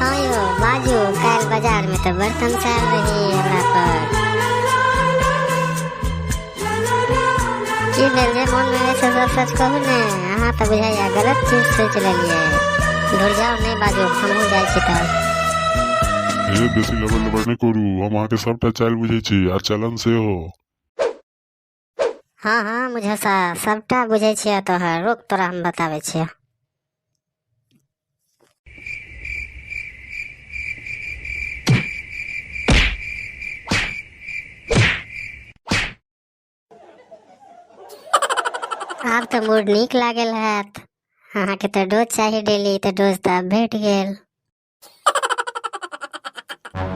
हाँ यो बाजू, काल्हि बाजार में तऽ बड़ तमसायल रही हमरा पर। की भेल जे मोन में से सब सच कहू ने? अहाँ तऽ बुझाइया गलत चीज सोचि लेलियै। दूर जाउ, नहि बाजू, हमहूँ जाइ छी तब। हे बेसी लबर लबर नहि करू, हम अहाँके सबटा चालि बुझै छी आ चलन सेहो। हाँ हाँ मुझसा, सबटा बुझै छियै तोहर। रुक तोरा हम बताबै छियै। आब तऽ मूड नीक लागल हैत। अहाँके तऽ डोज चाही डेली, तऽ डोज तऽ आब भेट गेल।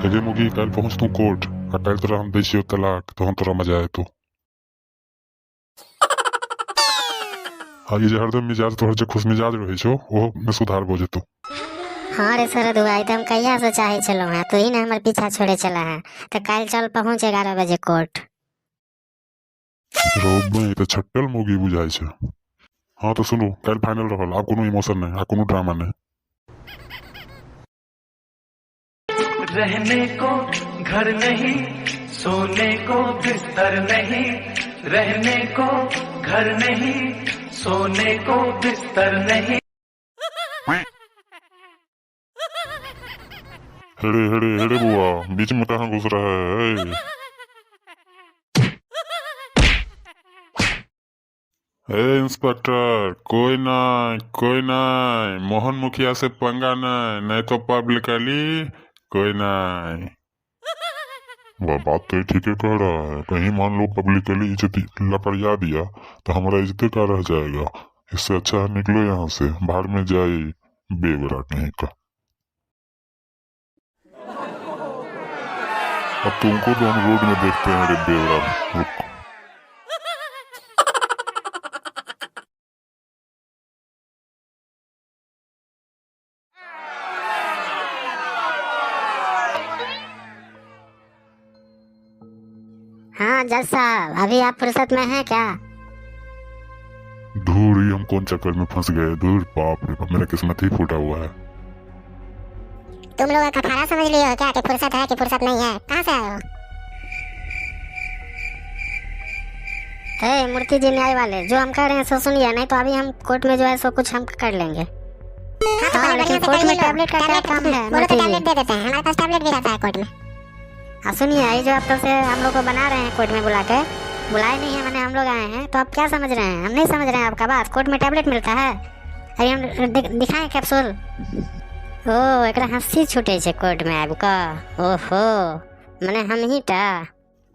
हेगे मुगी, काल्हि पहुँचतू कोर्ट आ काल्हि तोरा हम दै छियौ तलाक, तहन तोरा मजा एतौ। आ ई जे हरदम मिजाज तोहर जे खुश मिजाज रहै छौ, ओहो में सुधार भऽ जेतौ। हाँ रे शरदुआ, ई तऽ हम कहिया से चाहै छलहुँ हेँ, तू ही ने हमर पीछा छोड़े छला हेँ। तऽ काल्हि चल पहुँच 11 बजे कोर्ट। रौ ई तऽ छट्टल मौगी बुझाइ छै। हाँ तऽ सुनू, काल्हि फाइनल रहल, आब कोनो इमोशन नहि आ कोनो ड्रामा नहि। रहने को घर नहीं, सोने को बिस्तर नहीं, रहने को घर नहीं, सोने को बिस्तर नहीं। हेरे हेरे हेरे बुआ, बीच में कहाँ घुस रहा है? ए इंस्पेक्टर, कोई नहीं कोई नहीं, मोहन मुखिया से पंगा नहीं, नहीं तो पब्लिकली कोई नहीं। वह बात तो ठीक है कह रहा है, कहीं मान लो पब्लिकली इज्जत लपड़िया दिया तो हमारा इज्जत का रह जाएगा। इससे अच्छा है निकलो यहाँ से, बाहर में जाए बेवरा कहीं का। अब तुमको तो हम रोड में देखते हैं रे बेवरा, रुक। हाँ जज साहब, अभी आप फुर्सत में हैं क्या? धूर, ये हम कौन चक्कर में फंस गए। धूर बाप रे बाप, मेरा किस्मत ही फूटा हुआ है। तुम लोग कठारा समझ लिए हो क्या कि फुर्सत है कि फुर्सत नहीं है? कहाँ से आए हो? हे मूर्ति जी न्याय वाले, जो हम कह रहे हैं सो सुनिए, नहीं तो अभी हम कोर्ट में जो है सो कुछ हम कर लेंगे। हाँ, तो हाँ, पहले लेकिन बढ़िया से कोर्ट कर में ही लो। टैबलेट का क्या टैबलेट काम है? बोलो तो मूर्ति जी। टैबलेट दे देते हैं, हमारे पास टैबलेट भी रहता है कोर्ट में। हाँ सुनिए, ये जो आप तो से हम लोग को बना रहे हैं कोर्ट में बुला के, बुलाए नहीं है मैंने, हम लोग आए हैं, तो आप क्या समझ रहे हैं? हम नहीं समझ रहे हैं आपका बात। कोर्ट में टैबलेट मिलता है? अरे हम दिखाएं कैप्सूल। ओ एकरा हंसी छूटे छे कोर्ट में आबि कऽ। ओहो मने हम ही टा।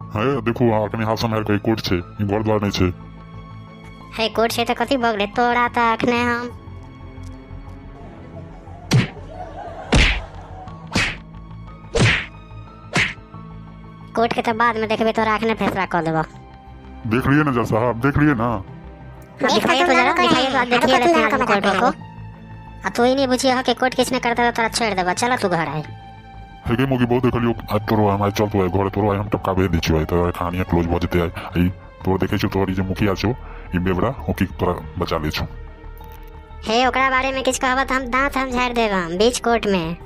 हे देखू, अहाँ कनी हाथ सम्हारि कऽ, ई कोर्ट छै, ई घर द्वार नहि छै। हे कोर्ट छै तऽ कथी भऽ गेलै तोरा? तऽ अखने हम कोर्ट के तऽ बाद में देखबै, तोरा अखने फैसला कऽ देबो। देख लिए ना जज साहब, देख लिए ना। हाँ, देख दिखाइए तो तो तुम जरा, लोगों को दिखाइए है। तो, अरे देखिए तो लेते तुम हैं लोगों को कोर्ट बताते को। हैं। आ तू ही नहीं बुझिए हो कि कोर्ट किसने करता तो तोरा छोड़ देबो, चल तू घर आए। हेगे मोगी बहुत देखलियो, आज तोरो हम आइ चल तू आइ घर, तोरो आइ हम टपका भेज दै छियौ, आइ तोरा कहानी क्लोज भऽ जेतै आइ। ई तोर देखै छियौ, तोहर ई जे मुखिया छौ ई बेवड़ा, ओ की तोरा बचा लै छौ। हे ओकरा बारे में किछु कहबऽ तऽ हम दांत हम झाड़ि देब हम बीच कोर्ट में।